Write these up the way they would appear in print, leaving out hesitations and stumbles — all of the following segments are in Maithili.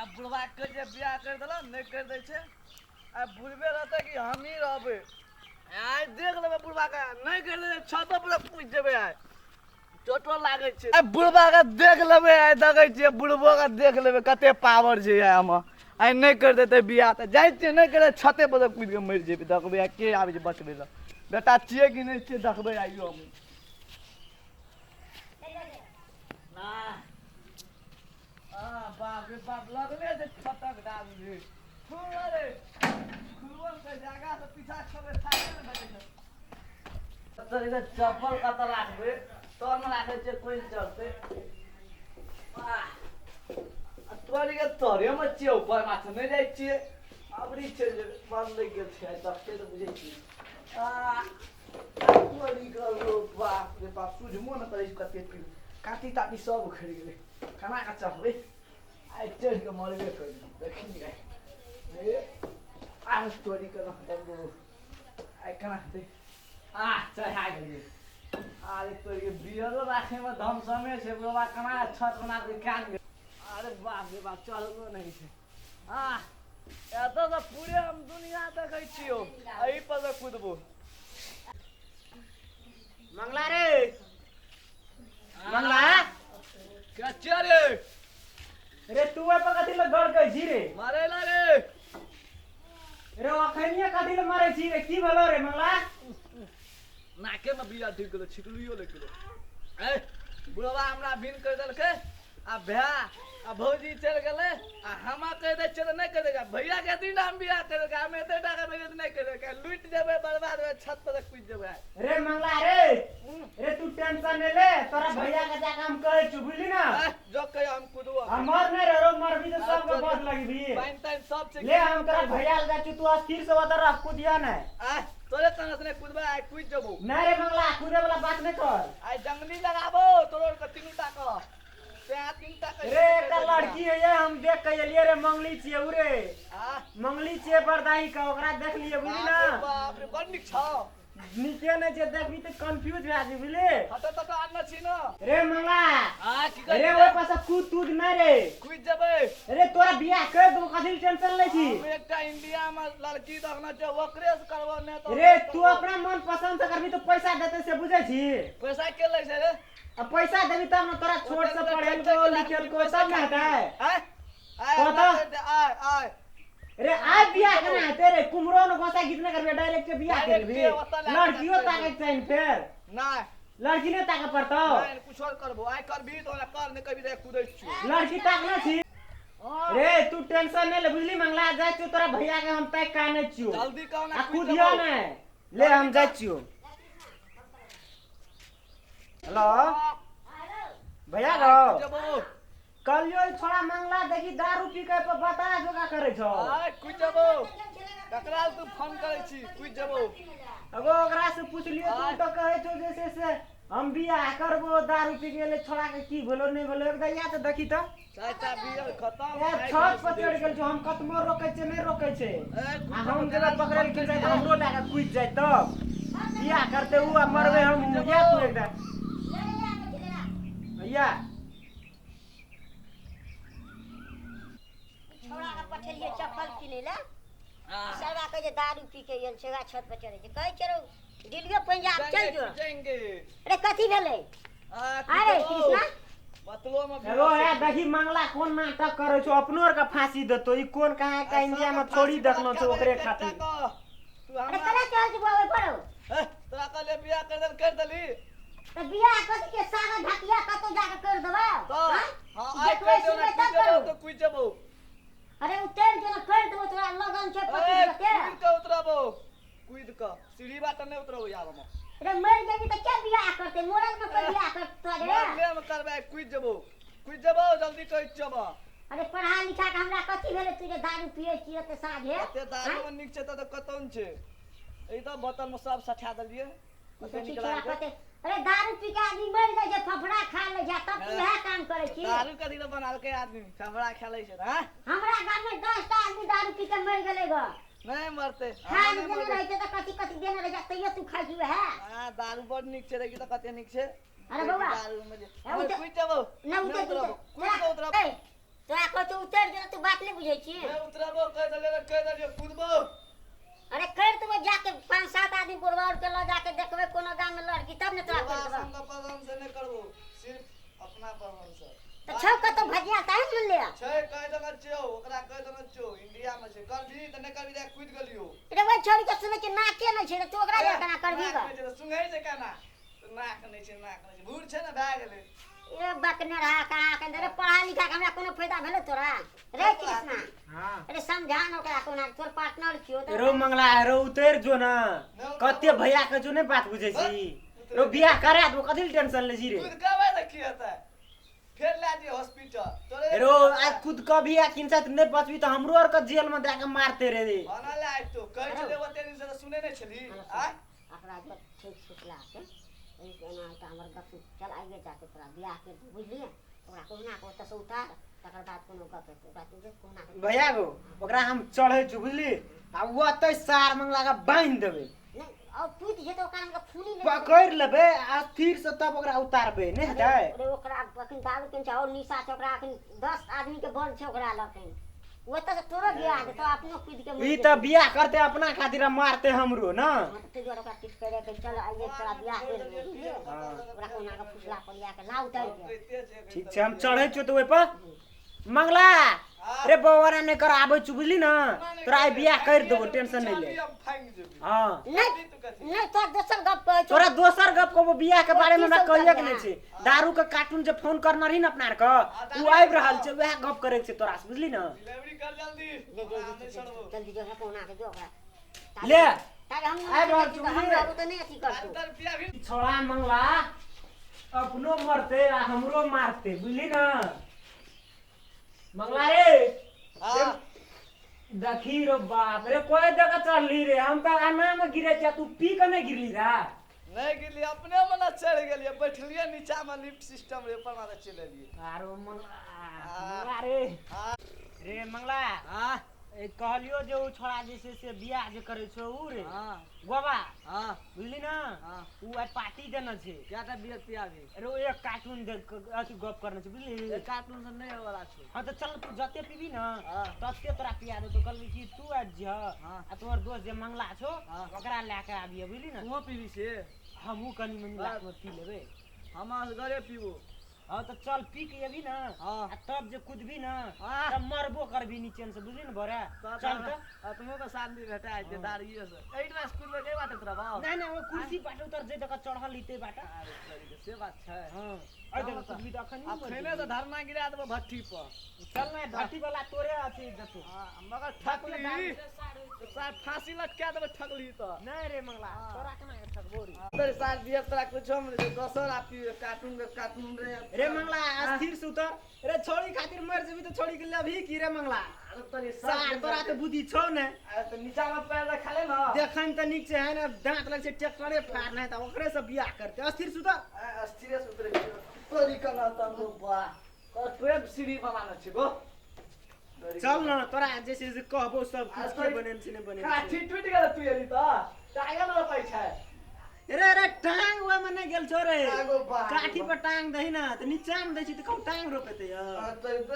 आ बुढ़वा के जे बियाह करि देलक नहि करि दै छै आ बुढ़बे रहतै कि हमही रहबै आइ देख लेबै बुढ़वा के नहि करि दै छतो पर पूछि जेबै आइ चोटो लागै छै आइ बुढ़वा के देख लेबै आइ देखै छियै बुढ़बो के देख लेबै कते पावर छै आइ हमर आइ नहि करि देतै बियाह तऽ जाइ छियै नहि करै छते पर कुदि कऽ मरि जेबै देखबै आइ के आबै छै बचबै लए बेटा छियै कि नहि छियै देखबै आइयो हम बाप रे बाप लगले जे छतक डाल रे खुल रे खुलबो के जगह से पीछा छोड़े थाके ने भेटै छै तोरे के चप्पल कतऽ राखबै तर मे राखै छियै कोइ नहि चढ़तै तोरे के तरे मे छियै ऊपर माथे नहि जाइ छियै अबरी चलि जेबै बड़ लागि गेल छै आइ तक से तऽ बुझै छियै आ तोरी के बाप रे बाप सुझबो नहि करै छै कते पीबै काटी ताटी सब उखड़ि गेलै केना कऽ चढ़बै आइ चढ़ि कऽ मरबे करी देखी आइ हे आ तोरी के रहतै आइ केना हेतै आ चढ़ा गेलियै अरे तोरी के बियरो राखैमे धमसमे छै बाबा केना छत बना कऽ कए गेल अरे बाप रे बाप चढ़लो नहि छै आ एतऽ तऽ पूरे हम दुनिया देखै छियौ एहि पर तऽ कुदबो मंगला रे मंगला कच्चा रे रे तू ओहि पर कथी लए गड़ छी रे मारे ला रे रे अखनिये कथी लए मारै छी रे की भेलो रे मंगला नाके में बिया ढुकि गेलो छिकलुइयो लागि गेलो ए बुढ़वा हमरा भिन कहि देलकै आ भैया आ भौजी चलि गेलै आ हमरा कहि दै छियै तऽ नहि कहि दै छै भैया के दिन हम बियाह करि देलकै हम एते टाका भेजै तऽ नहि कहि देलकै लुटि जेबै बर्बाद हेबै छत पर कुदि जेबै रे मंगला रे रे तू टेंशन नहीं ले तोरा भैया के जाके हम कहै छु बुझली ना जो कहियो हम कुदबो हम मर नहीं रहो मरबी तो सबके बस लगबी पानि तानि सब छै ले हम तोरा भैया लग जाइ छु तू अस्थिर से उधर रह कुदिया नहीं आय तोरे तने से कुदबै आइ कुदि जेबौ नहीं रे मंगला कूदे वाला बात नहीं कर आइ जंगली लगाबो तोरो के तीनू टा के तें तीन टा के रे एकटा लड़की है ये हम देख के एलिए रे मंगली छियै उ रे आ मंगली छियै बरदाही के ओकरा देख लिए बुझली ना बाप रे बाप रे बड़ नीक छौ नीचे नहि छै देखबी तऽ कंफ्यूज भए जेबी बुझली हट तट आनने छी न रे मंगला आ की कहै रे ओहि पर से कूद तूद नहि रे कुदि जेबै रे तोरा बियाह कर दू कथी टेंशन लै छी हम एकटा इंडिया में लड़की देखने छै ओकरे से करबो नहि तऽ रे तू अपना मन पसंद से करबी तऽ पैसा देतै से बुझै छी पैसा के लै छै रे आ पैसा देबी तब ने तोरा छोट से पढ़ेलको लिखेलको तब ने हेतै आय आय कतऽ? आय आय रे आइ बियाह केना हेतै रे कुमरो ने गोसा गीत नहि करबे डायरेक्ट बियाह कर Direct लेबी ओतऽ लए कऽ लड़कियो चलि ताकै छै ने फेर नहि लड़की नहि ताके पड़तौ नहि कुछ और करबो आइ करबी तो हमरा कर नहि करबी तऽ कुदै छियौ लड़की ताकने छी रे तू टेंशन नहि ले बुझली मंगला जाइ छियौ तोरा भैया के हम ताकि के आनै छियौ जल्दी कहो ना आ कुदियो नहि ले हम जाइ छियौ हेलो भैया गो जेबो कहलियो ई छोड़ा मंगला देखी दारू पी के पर बता जोगा करे छौ आय कुछ जेबो ककरा तू फोन करै छी कुछ जेबो अगो ओकरा से पुछलियो तू तो कहे छौ जे से हम बियाह करबो दारू पी गेले छोड़ा के की भेलो नहीं भेलो एक दैया तो देखी तो चारिटा बियर खतम ए छत पर चढ़ गेल छौ हम कतबो रोकै छै नहीं रोकै छै आ हम जेना पकड़ल के जाय तऽ हमरो लए के कूदि जाय तब बियाह करते उ आ मरबै हम या तू एकदा भैया छोड़ा के पठेलियै चप्पल किनै लए सरवा कहै छै दारू पी के आयल छै वएह छत पर चढ़ै छै कहै छै रौ दिल्लियो पंजाब चल जो जाएंगे अरे कथी भेलै अरे कृष्णा बतलो में एगो है देखी मंगला कोन नाटक करै छौ अपनो आर के फांसी देतो ई कोन कहाँ का इंडिया में थोड़ी देखलो छौ ओकरे खातिर तू अरे हमरा कला चल जो ओइ पर ए, तोरा कहले बियाह कर देल कर देली तऽ बियाह कथी के सागर ढकिया कतौ जाके कर देबै तो आँय? हाँ आइ देखबै कर देबो सुनबै ना तब कुछ जेबो करू तो कुछ जेबो अरे उतर जो ना कर देबो तोरा लगन छै ए पति के कूद के उतरबो कूद के सीढ़ी बाट नहीं उतरबो यार हम अरे मर जेबी तऽ के बियाह करतै मोरल में कोई बियाह करतै रे मरले में करबै कूद जेबो कूद जेबो जल्दी कहै छियौ अरे पढ़ा लिखा के हमरा कथी भेलै तू जे दारू पियै छी ओते साँझे एते दारू में नीक छै तऽ कतौ ने छै ई तऽ बोतल में सब सठा देलियै कते देखी नीक छोड़ा लागै कते अरे दारू पी के आदमी मरि जाइ छै फफड़ा खा लै छै तब तू इएह काम करै छी दारू कथी लए बनालकै आदमी फफड़ा खेलै छै तऽ, हाँ? हमरा गाम में 10 टा आदमी दारू पी के मरि गेलै ग नहि मरतै खान नहि देने मरतै रहै छै तऽ कथी कथी देने रहै छै तैयो तू खाइ छी वएह हाँ दारू बड़ नीक छै देखी तऽ कते नीक छै अरे बौआ दारू में जे ए, उतर- कुदि जेबौ नहि उतर उतरबौ कुदि के उतरबौ तोरा कहै छौ उतर जो तू बात नहीं बुझै छी। नहि उतरबो, कहि देलियै तऽ कहि देलियै, कूदबो। अरे कर तो जाके पांच सात आदमी बुढ़वा के ल जाके देखबे कोनो गांव में लड़की तब ने तोरा विवाह कर देबो। संग पसंद से नहि करबो, सिर्फ अपना पसंद से। तो छौ कतौ भजिया ताहि ने ले। छै, कहि देने छियौ ओकरा, कहि देने छियौ इंडिया में छै। करबही तऽ नहि करबही तऽ कूदि गेलियौ। रे ओइ छोरी के सुनै छी नाके नहि छै, तू ओकरा जा केना करबही नाक ग? नहि छै तऽ सुंघै छै केना? नाक नहि छै, नाक नहि छै, बूढ़ छै ने, भए गेलै। ए बकने रहा कहाँ के रे, पढ़ा लिखा के हमरा कोनो फायदा भेलै तोरा रे कृष्णा? हाँ। अरे समझा न ओकरा कोना, तोर पार्टनर छियो त। रो मंगला रो, उतरि जो न, कते भैया के जो नहि बात बुझै छी रो, बियाह करा दो, कथी ले टेंशन ले छी रे? कूद कबै तऽ की हेतै? फेर लए जइयै हॉस्पिटल तोरे। रो आज खुद कभी आ किनसा नहि बचबी तऽ हमरो आर के जेल में दए के मारते रे। बना ले आइ, तो कहै छलै ओते दिन से तऽ सुनै नहि छली आइ। ओकरा जो ठीक सुतला से एहि एना हेतै हमर गप। चल आइए जाके तोरा बियाह कर दू, बुझलियै? ओकरा कहुना के ओतऽ से उतार, तकर बाद कोनो गप हेतै। ओकरा तू जे कहुना के। भैया गो, ओकरा हम चढ़ै छु बुझली, आ ओतै सार मंगला के बान्हि देबै। नहि और टूटि जेतै ओकरा, हमके फूली ले। पकड़ि लेबै आ स्थिर से तब ओकरा उतारबै, नहि हेतै? अरे ओकरा अखन दारू केने छै और निशा छै ओकरा, अखन 10 आदमी के बल छै ओकरा लग। ओतऽ से तोरो बियाह देतौ, अपनो कूदि के मरि ई जेतौ। तऽ बियाह करते अपना खातिर आ मारते हमरो न। हाँ, तऽ ताहि दुआरे ओकरा किछु करे के चल आइए तोरा बियाह कर देबौ, बुझलियै? ओकरा कहुना के फुसला परिया के लाउ उतारि के। ठीक छै, हम चढ़ै छियौ तऽ ओहिपर। मंगला रे, बौआ नहि कर, आबै छु बुझली न, तोरा आइ बियाह करि देबो, टेंशन नहि ले। हम फांगि जेबै। हँ। नहि नहि, तोरा दोसर गप कहै छौ। तोरा दोसर गप कहबो, बियाह के बारे में हमरा की सब कहिए के नहि करबिही? छै। दारू के कार्टून जे फोन करने रही ने अपना आर के, उ आबि रहल छै, वएह गप करे के छै तोरा से, बुझली न? डिलीवरी कर जल्दी। ले हमरा जल्दी नहि छोड़बो। जल्दी जो है कहुना के जो ओकरा ले। तारे हम आबि रहल छी, हम बुझलियै? रहबो तऽ नहि अथी करतौ। अंतर पिया भी। छोड़ा मंगला अपनो मरते आ हमरो मारते, बुझली न? मंगला रे। हाँ। देखी रो बाप रे, कोई जगह चढ़ली रे, हम तऽ एना में गिरे छियै, तू पी के नहि गिरली रे? नहि गेलियै, अपने मने चढ़ि गेलियै, बैठलियै नीचा मे, लिफ्ट सिस्टम रे ऊपर मारे चलि एलियै। आरो मंगला, मंगला रे। हाँ। रे मंगला। हाँ। ए कहलियो जे उ छोड़ा जे छै से बियाह जे करै छौ उ रे। हाँ। गोवा। हाँ। बुझली न? हाँ। उ आइ पार्टी देने छै। कएटा बियर पियाबी? अरे ओ एक कार्टून दे अथी गप करने छै, बुझली? एक कार्टून से नहि होय वाला छौ। हाँ तऽ चल, तू जते पीबी न हाँ। तते तोरा पिया देतौ। कहलकै कि तू आबि जइह हाँ। आ तोहर दोस्त जे मंगला छौ हाँ। ओकरा लए के आबिह, बुझली न? तूहो पीबी से? हमहूँ कनि मनि लाख में पी लेबै। हम असगरे पीबो। हाँ तऽ चल, पी के अबी न। हाँ। आ तब जे कुदबी न हाँ। तब मरबो करबी नीचे से, बुझली न बड़ा? चल तऽ। आत्मो के शांति भेटा जेतै दारुए से। एहिठिना से कुदबै के बाटे तोरा बाप? नहीं नहीं, वो कुर्सी बाटे उतर जे तक चढ़ल हिते बाटे। अरे तोरी के, से बात छै। हाँ, अरे देख, कुदबी तऽ अखन आ खैने से धरना गिरा देबो भट्ठी पर। चल ना, भट्टी वाला तोरे अथी देतौ। हाँ, मगर ठकली तो साहब फांसी लटका देबो, ठकली तऽ। नहीं रे मंगला, तोरा केना के ठकबो रे? तोरे साथ बियर तोरा कुछो में नहीं, दोसर आ पी कार्टून के कार्टून रे। रे मंगला, अस्थिर से उतर रे। छोड़ी खातिर मर जेबी तऽ छोड़ी के लभी की रे मंगला? अरे तोरी सार तोरा तऽ बुद्धि छौ ने। अरे तो नीचा में पैर रखा ले ना। देखन तऽ नीक छै है ने, दांत लग छै ट्रैक्टरे फाड़ना तऽ ओकरे से बियाह करते। अस्थिर से उतर। अस्थिरे से उतरे छियो। तोरी कना त बा कर सीढ़ी बनाना छै गो। चल न, तोरा जे छै से कहबो सब कुछ के बनेन छै नहि बनेन छै। काठी टूटि गेल, तू एली त टांगल रोपै छै। रे रे, टांग ओहिमे नहि गेल छौ रे। आगो बा। काठी पर टांग दही न तऽ नीचा मे दै छी तऽ कहूँ टांग रोपेतै यौ? तोरी त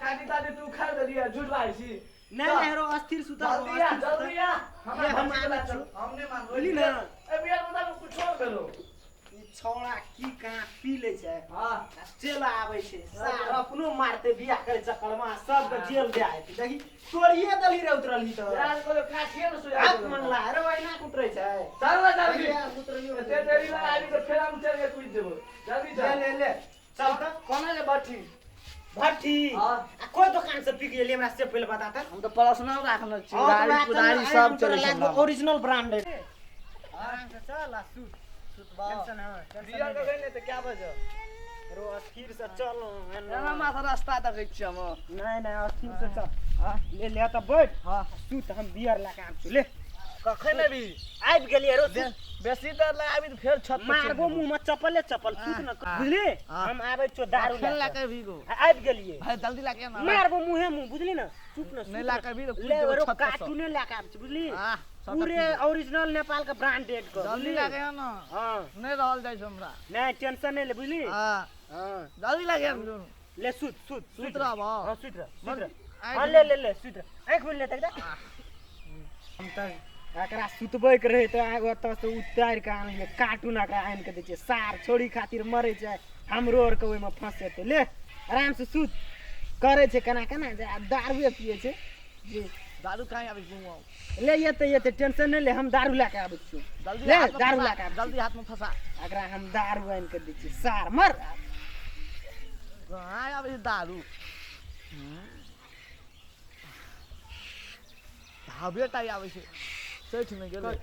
काठी ताठी तू उखाड़ देलियै, झूठ बाजै छी। नहि नहि रो, अस्थिर सुतर। जल्दी आ, जल्दी आ। ले, हम आबै चल, छी। हम नहि मानबो। बुझली न? ए बियर बता कुछो भेलो। ई छौड़ा की कहाँ पी लै छै हां। आ चल आबै छै सार, अपनो मारते बियाह करे चक्कर में सबके जेल दे आए। देखी, तोड़िए देली रे, उतरली तऽ। यार कोनो काठिए न सुझा। हाथ मंगला अरे ओहिना के उतरै छै। चल ना जल्दी। उतरलियो। एते देरी लगा आबी तऽ फेर हम चल के कूदि जेबो। जल्दी ले। चल। ले ले, चल तऽ। कोना जे भट्ठी? भट्ठी। हाँ। आ कोई दुकान से पी गेली, हमरा से पहिले बता तऽ। हम तऽ पर्सनल राखने छी। हाँ, तऽ गाड़ी वएह कुदारी चल, सब चलै छै हमरा। ओरिजिनल ब्रांड है, आराम से चल आ सुत। सुतबा। टेंशन हाँ, टेंशन बियर नहीं के ले। गइले तऽ क्या बजे? रो अस्थिर से चल। एना माथा रास्ता देखै छियै हम। नहीं नहीं, अस्थिर से चल। हाँ। ले ले तऽ बैठ। हाँ। सुत, हम बियर लए के आबै छी, ले। कखन अबी? आबि गेलियै रो, सुत। बेसी देर लगाबी तऽ फेर छत पर चलि मारबो जेबो। मुँह में चप्पले चप्पल। सुत न, बुझली? हाँ। हम आबै छियौ दारू कखन लए लए के। के अबही गो? आबि गेलियै। भाइ जल्दी लए के आ ना। मारबो मुँहे मुँह, बुझली न? चुप न, सुत नहि न। लए के अबही तऽ कूदि ले जेबो रो छत पर सँ। कार्टूने लए के आबै छी, बुझली? आह, सबटा पूरे पी जेबो। ओरिजिनल नेपाल के ब्रांडेड के। जल्दी बुझली? लए के आ ना। हाँ। नहि रहल जाइ छै हमरा। नहीं, टेंशन नहीं ले, बुझली? हाँ। हाँ। जल्दी लए के आ। ले सुत सुत। सुत रहबो? हाँ, सुत रह, सुत रह। आँखि। हाँ, ले ले ले, सुत रह, आँखि मुनि ले तक। हम तऽ एकरा सुतबै के रहै तऽ ओतऽ से उतारि कऽ आनलियै। कार्टून एकरा आनि कऽ दै छियै। सार छोड़ी खातिर मरै छै, हमरो आरके ओहिमे फँसेतै। ले, आराम से सुत। करै छै केना केना जे आब दारुए पियै छै जी। दारू कहाँ आबै छै मुँह? ले, एतै एतै, टेंशन नहि ले, हम दारू लए कऽ आबै छियौ। जल्दी। ले, हाथमे दारू फँसा, लए कऽ आबै। जल्दी हाथमे फँसा। एकरा हम दारू आनि कऽ दै छियै। सार मर। कहाँ आबै छै दारू? ढाबे टा आबै छै, सठि नहि गेलै।